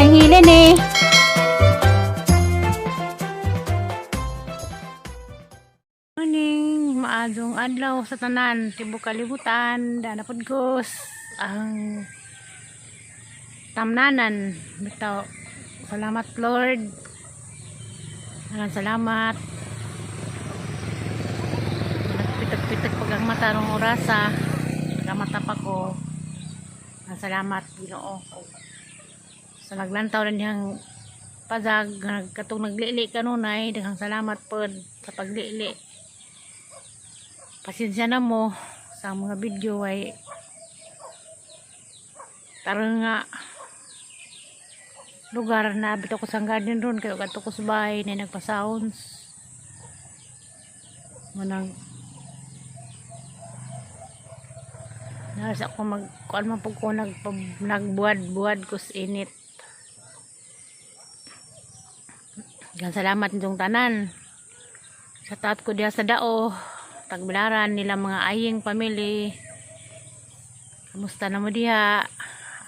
Ang hilin eh. Morning, maadong adlaw sa tanan, tibok kalibutan, dana pod ko ang tamnanan. Bitaw, salamat Lord. Maraming salamat. Nagpitak-pitak pag ang mata rong orasa. Nakamata pa ko. Maraming salamat Ginoo. Sa naglantaw na niyang pazag, katong naglili kanunay, daghang salamat pod sa paglili. Pasensya na mo sa mga video ay tarong nga lugar na abit ako sa garden ron kayo kadto ko sa bahay na nagpa-sounds manang nasa ako mag kuan man pud ko nagbuad-buad ko sa init. Gan salamat nitong tanan sa taat ko diha sa dao tagbilaran nila mga aying pamilya. Kamusta na mo diha?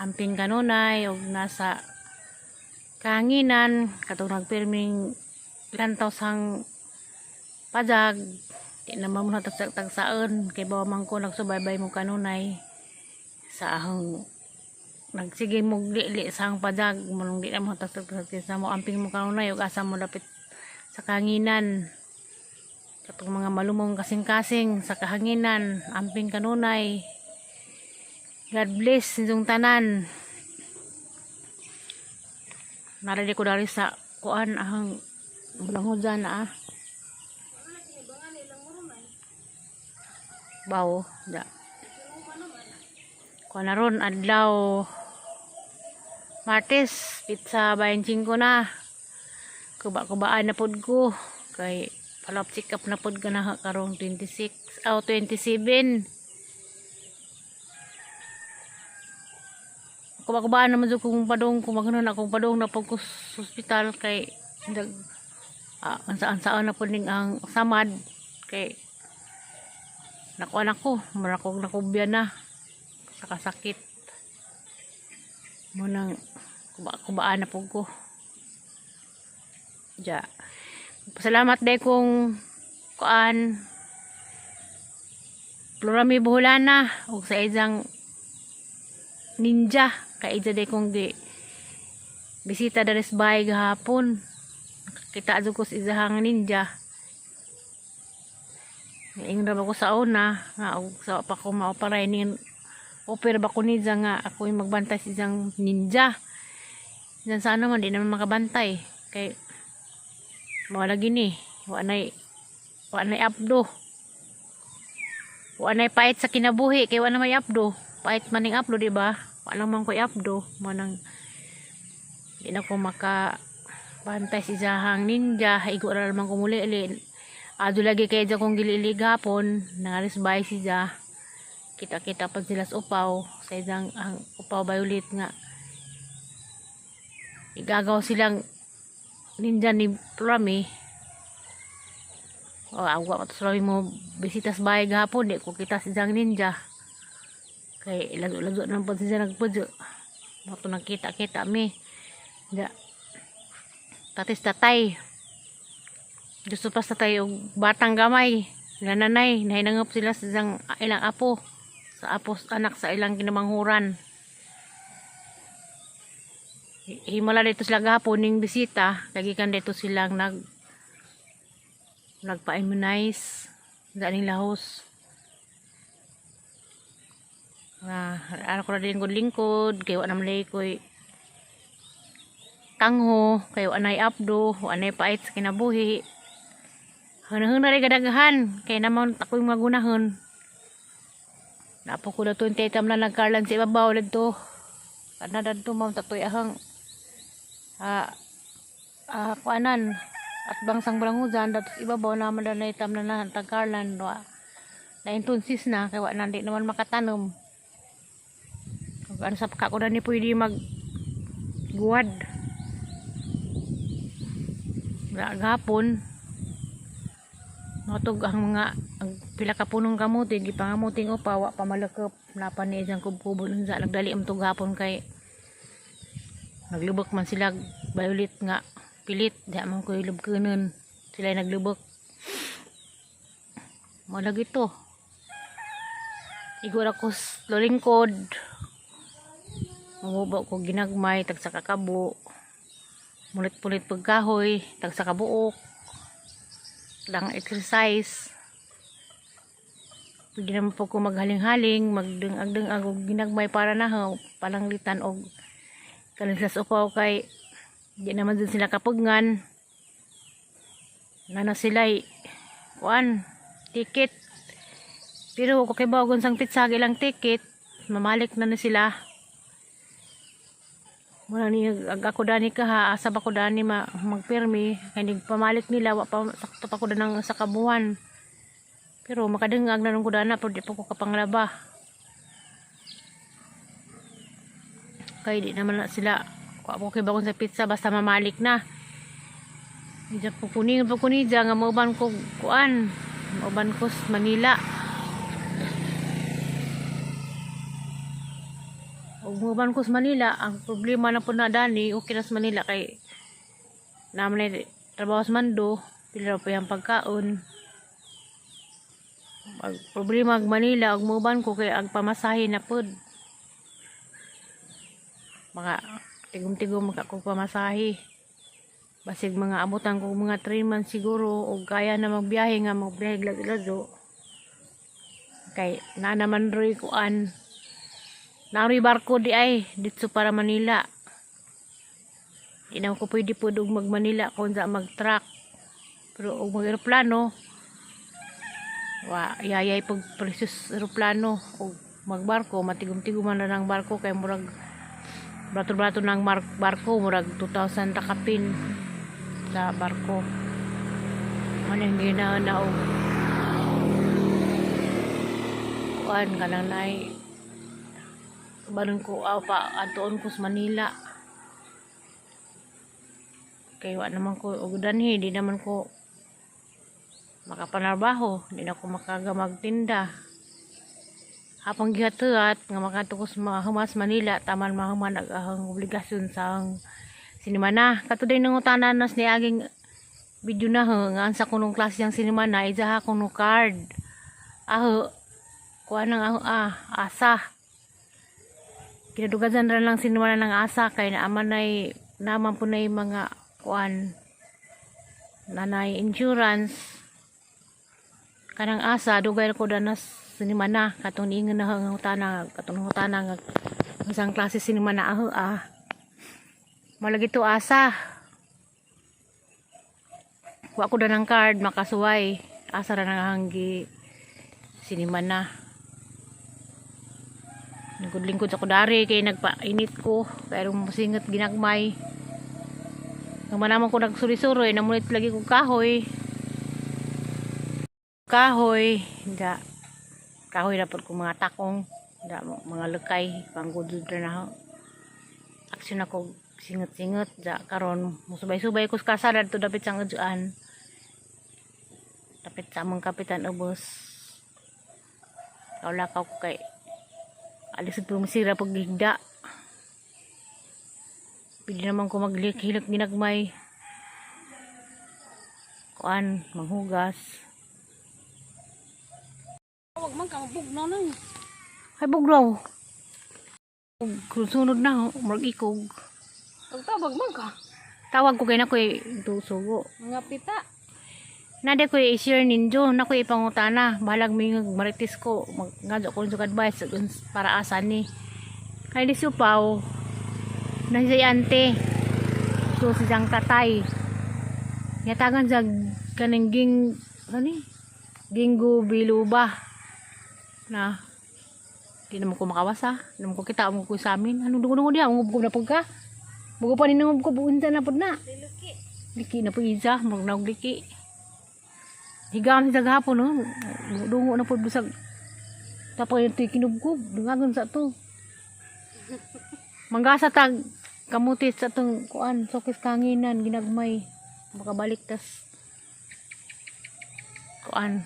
Amping kanunay og nasa kahanginan katong nagpirming lantaw sang pajag. Di naman mo natagtag tagsaon kay bawa man ko nagsubaybay mo kanunay sa ahong nagsige mo lili sa ahong pajag mo di na mo tagtag sa mo. Amping mo kanunay ug asa mo dapit sa kahanginan, katong mga malumong kasing-kasing sa kahanginan, amping kanunay. God bless inyong tanan. Narili ko dari sa kuan ang bulanghujan ah. Bawo, da. Kuan na ron, adlaw Martes, pizza 25 na. Kuba-kubaan na pod ko. Kay follow-up check up na pod ka na karong 26, oh, 27. Kuba-kubaan naman jud kung padong, kung magano na akong padong na pud ko sa ospital kay nag ansa-ansaan na pod ning ang samad kay nakuan ako, mura kog nakubya na sa kasakit mo nang kuba-kubaan na pud ko. Ja. Pasalamat day kung kuan Plurami Buholana ug sa isang ninja kay ija day kong gi bisita diri sa bahay gahapon. Kita jud ko sa isahang ninja. Ingon ra ba ko sa una nga og sa pa ko maoparay ning offer ba ko niya nga ako yung magbantay sa isang ninja. Diyan sana man di naman makabantay kay mao lagi ni wa nay abdo. Wa nay pait sa kinabuhi kay wa na may abdo. Pait man ning abdo, di ba? Wa lang man ko'y abdo mo nang di na ko maka bantay sa isahang ninja. Igo ra naman ko muli. Ado lagi kay dyan kong gilili gapon nangaris bahay siya. Kita-kita pa sila sa upaw sa isang ang upaw violet nga igagaw silang ninja ni Plami. O agwa pa to mo bisita sa bahay gahapon, di ko kita sa isang ninja kay lazo-lazo naman po siya nagpudyo mo to. Nagkita-kita mi ja tatis tatay gusto pa sa tayo og batang gamay sila nanay nahinangop sila sa isang ilang apo sa apo anak sa ilang kinamanghuran. Himala dito sila gahapon ning bisita lagi kan dito silang nagpa-immunize sa ning lahos nga ano ko na lingkod-lingkod kay wa naman lagi ko'y tangho kay wa nay abdo, wa nay pait sa kinabuhi. Hunahun na rin kadaghan kay naman ako'y mga gunahon. Napo ko na to yung tetam na nagkarlan sa ibabaw dito kana dadto ma'am tatoy ahang kuanan at bangsang balangudan datos ibabaw naman na itam na na tagkarlan wa na intunsis na kay wa na di naman makatanom. Ug ano sa pagka ko na ni pwede mag guwad. Wala gapon matug ang mga ang pila ka punong kamuti gipangamuting upa wa pa malakop na pa ni isang kubkubon unsa nagdali am tug hapon kay Naglubok man sila violet nga pilit, di man ko ilubkunon sila naglubok. Mao lagi to. Igor ako lingkod. Manguba ko ginagmay, tag sa kakabo. Mulit-pulit pagkahoy, tag sa kabuok. Lang exercise. Pwede naman po ko maghaling-haling, magdeng-agdeng-ag og ginagmay para na ho, palanglitan og kaning sa upaw kay di naman din sila kapugngan. Nana sila kuan ticket. Pero kung kay bagon sang pitsa ilang ticket, mamalik na na sila. Muna ni ag ako dani ka ha, asa ba ko dani ma, magpirmi kay pamalik nila, wa pa sakto pa ko danang sa kabuan. Pero makadengag na nung ko dana, pero di pa ko kapanglaba. Kay di naman na sila kuha po kay bagon sa pizza basta mamalik na. Diya po kuning po kuni nga mauban ko kuan, mauban ko sa Manila. Ug mauban ko sa Manila, ang problema na po na dani, okay na sa Manila kay naman na trabaho sa Mando, pila pa yung pagkaon. Ang problema ag Manila ug mauban ko kay ang pamasahe na pod. Mga tigom-tigom maka ko pamasahe. Basig mga abutan ko mga 3 months siguro og kaya na magbiyahe nga magbiyahe lado. Kay na naman roy kuan. Naroy barko di ay dito para Manila. Di na ko pwede pod og mag Manila kung sa mag truck. Pero og mag eroplano, wa yayay pag presyos eroplano. Og magbarko, matigom-tigom man na ng barko kay murag brato-brato ng barko, murag 2,000 takapin sa barko. Man hindi na na og kuan kanang nay baron ko aw pa adtoon ko sa Manila kay wa naman ko og danhi, di naman ko makapanarbaho, di na ko makaga magtinda. Hapang gihat-hat nga makadto ko sa mga humas Manila, taman mahuman ag ang obligasyon sa ang sinimana. Kato din nangutana nas ni aging video na ho, nga ansa kunong klase ang sinimana, ijaha kuno card. Aho, kuha nang aho, ah, asa. Kinadugasan ra lang sinimana ng asa kay naaman nay naman po na yung mga kuan nanay insurance kanang asa. Dugay ko danas sinimana katong niingon na ang utana, katong utana nga isang klase sinimana. Aho, ah, malagi to asa. Wa ko ng card makasuway, asa ra nang hanggi sinimana. Lingkod-lingkod sa ko dari kay nagpainit ko pero musingot ginagmay. Nang manaman ko nagsuri-suroy, namunit lagi ko kahoy. Kahoy, da kahoy na po ko mga takong, da mga lekay, panggudod na ho. Aksyon ako singot-singot, da karon musubay-subay ko sa kasada dito dapit sa ngadyuan. Dapit sa among kapitan ubos. Kaulakaw ko kay alis po masira pag higda. Pwede naman ko maghilak ginagmay. Kuan, manghugas. Wag man ka mabugnaw nang. Ay, buglaw. Kung sunod na, murag ikog. Pagtabag man ka. Tawag ko kay na ko'y sugo. Mga pita. Nade ko i-share ninyo, na ko ipangutana. Bahalag may maritis ko. Magngadyo ko sa advice para asa ni. Kay di supaw. Na siya ante. So si siyang tatay. Yatagan sa kaning ging ano ni? Ginggo biloba. Na di naman ko makawasa. Di naman ko kita mo ko sa amin. Anong dungo-dungo diha? Ungub ko na pagka. Bugo pa ni nangub ko buunsa na pud na. Liluki. Liki na po isa, murag naog liki. Higam sa gahapon no. Dungo na pud bisag. Tapos yung tuy kinubkob, dungagon sa to. Manggasa tag kamutit sa tong kuan, sokis kanginan ginagmay. Makabalik tas kuan.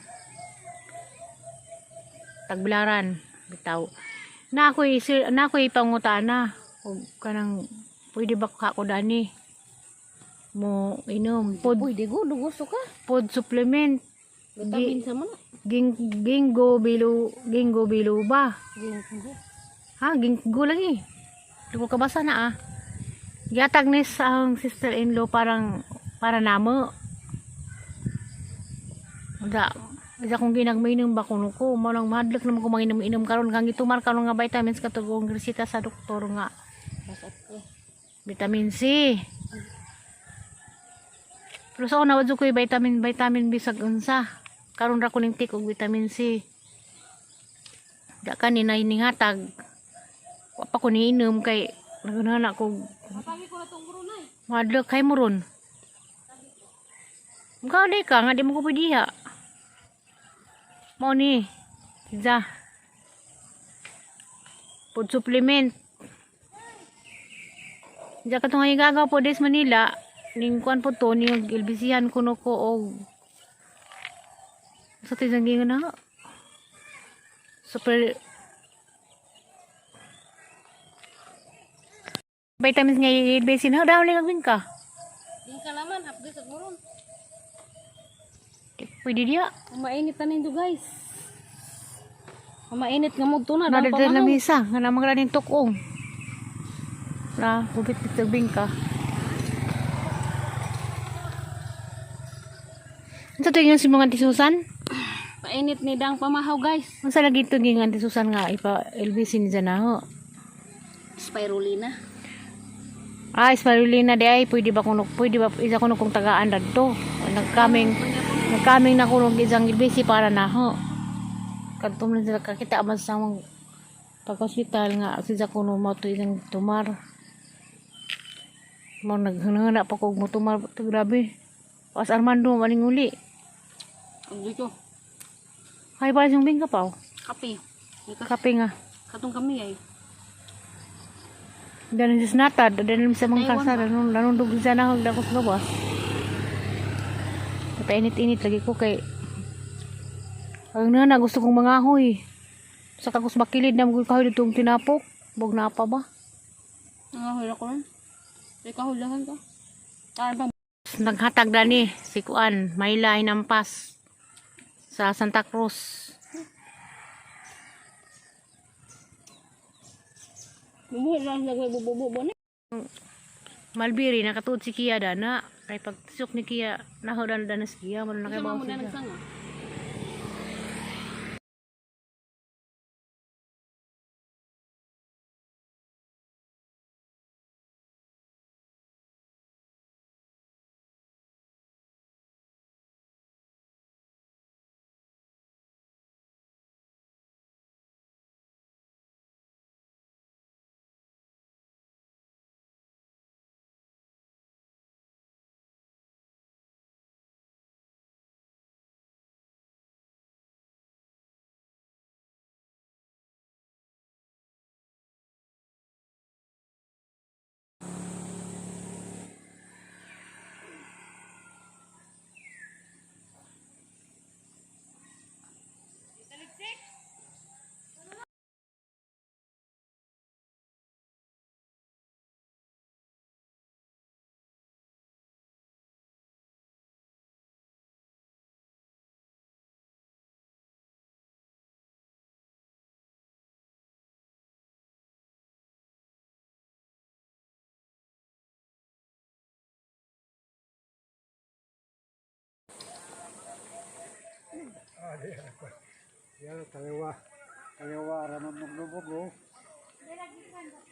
Tagbilaran bitaw. Na ako'y pangutana og kanang Pwede ba ka ko dani? Mo inom pod Pwede go, gusto ka. pod supplement Vitamin sa man. ging ginkgo biloba. Ginkgo. Ha, ginkgo lagi. Di ko kabasa na ah. Giatag ni sa ang sister-in-law parang para namo. Da, isa kong ginagminom ba kuno ko, mo nang mahadlok naman ko manginom-inom karon kang gitumar karon nga vitamins katugong resita sa doktor nga Basat ko. vitamin C. Pero sa una wadyo ko'y vitamin B sa unsa. Karon ra ko ning tik og vitamin C. Da kanina hiningatag. Wa pa ko niinom kay nagunana ko Matagi ko na tong Brunei. madlok kay mo ron. Mukha ka nga di mo ko pwede ha. Mao ni. Za. Food supplement. Diya ka itong gagaw po des Manila. Ning kuan po to, ning ilbisihan kuno ko og sa tizang gingan na. Super vitamins nga ilbisin ha, dahil lang ka. Di ka laman, hapdi sa buron. Pwede diya. Mainit na ninyo guys. Mainit nga mo to na. Na Dang dito na pamahaw. misa, nga namang ranin tukong. Na, gupit tubing ka. Ano sa tingin si mga Auntie Susan? Painit ni Dang pamahaw guys. Unsa lagi ito ging Auntie Susan nga ipa LBC ni na ho. Spirulina. Ah, spirulina di ay pwede ba kuno pwede ba isa kuno kong tagaan radto. Nagkaming na kuno isang LBC para na ho. Kadto man sila kakita man sa mga pag-hospital nga sila kuno mo to isang tumar. Mo naghunahuna pa kog mo tumar to grabe. Pas Armando maning uli. Ang dito. Hay pa yung bingka pa. oh. Kape. Kape nga. Katong kami ay. Danon sa natad, danon sa mga Taiwan kalsada, danon dug sa nahog dako sa gawas. Painit-init lagi ko kay ang nana gusto kong mangahoy. Sa kagos makilid na mga kahoy ditong tinapok. Bog na pa ba? Nangahula ko rin. May kahulahan ka. Tayo pa. Naghatag dani si Kuan, Mayla Hinampas sa Santa Cruz. Bumuhi lang sila bububo na. Malbiri nakatuod si Kia dana kay pagtisok ni Kia nahodan dana si Kia mo na kay Kasi bawo mo na siya. nagsanga.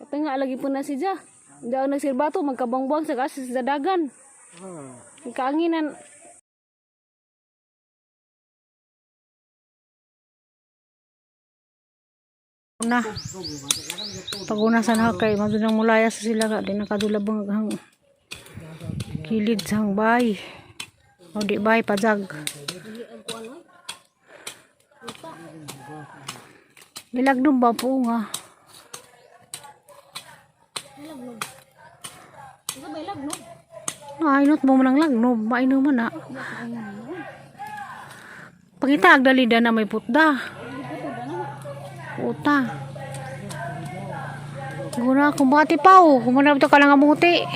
Patay nga lagi po na si Ja. Hindi ako nagsirbato, magkabangbuang sa kasi sa dagan. Kaanginan. Na. Paguna sa na kay madunang mulaya sa sila ka di nakadulabang ang kilid sa hang bay. O di bay pajag. Nilagdong ba po nga? Ito ba ilagno? Nainot mo man ang lagno, maino man na. Pangita agdalida na may putda. Puta. Guna kumbati pa oh. Kumuna ito ka lang amuti.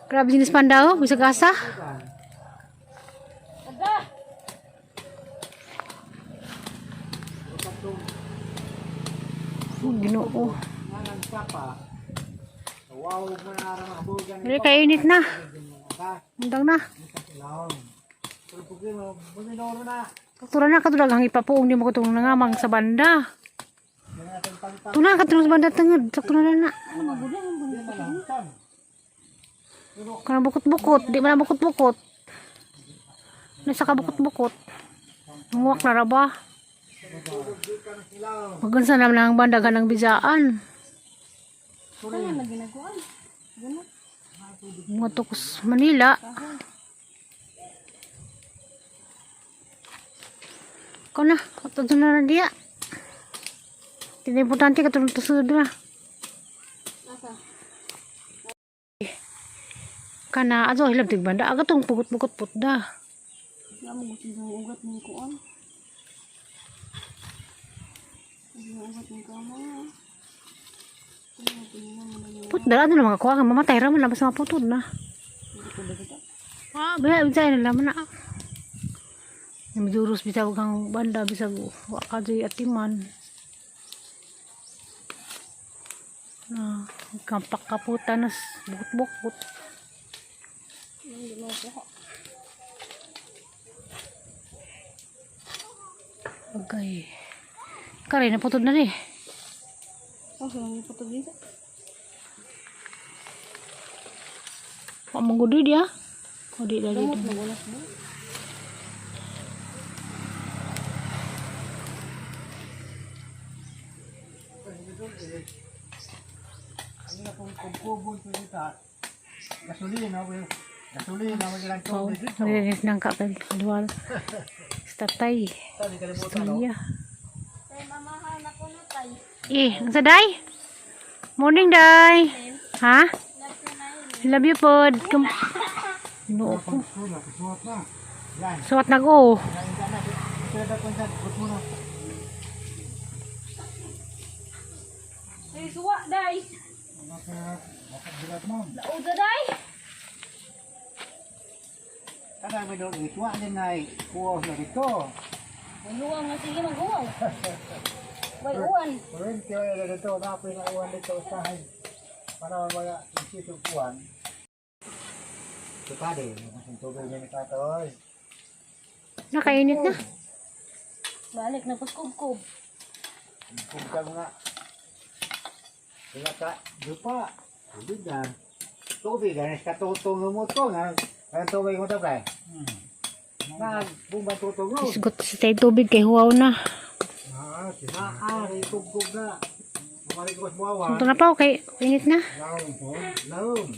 Grabe dinis panda oh, bisag asa. Oh, Ginoo. Dili kay init na. Undang na. Katura na katulag hangi pa po hindi mo katulong nangamang sa banda. Tuna katulong sa banda tenged, sakto na na. Kanang bukot-bukot, di man na bukot-bukot. Nasa ka bukot-bukot. Nguwak na ra ba? Magansa naman ang banda ganang bijaan. Ano na ginagawa? Mga to kus Manila. Ikaw na, katulong na na diya. Hindi importante katulong to sa na. Asa? Kana ato hilab tig banda aga tong pugot-pugot putda. Nga mo gusto ng ugat ng kuan. Ang ugat ng kama. Putda ano na mga kuha mamatay ra man labas maputod na. Ah, baya bisay na laman na. Namiduros bitaw kang banda bisag wa ka joy atiman. Na kampak kaputan nas bukot-bukot. Hindi mo kuha. Agay. Kare na putod na ni. Oh, so nang iputod dito. Wa manggudoy dia. O di dali. Gamot na gulas mo. Oh, nalinis ng kapag duwal. Tatay. Istorya. Eh, ang sa day? Morning, day. Ha? Love you pod. No ko. Suwat na ko. Ay, suwa, day. Lauda, day. Maluwa nga sige mag-uwaw. Way uwan. Nakainit na. Balik na paskubkob. Tubig, ganis ka tutong mo to, nga. Ang tubig mo to, pre. Na, bumba tutong mo. Isgot sa tayo tubig kay huwaw na. Ah, tugtog na. Bumalik ko sa buwawa. Ito na pa, okay. Init na. Laom po. Laom.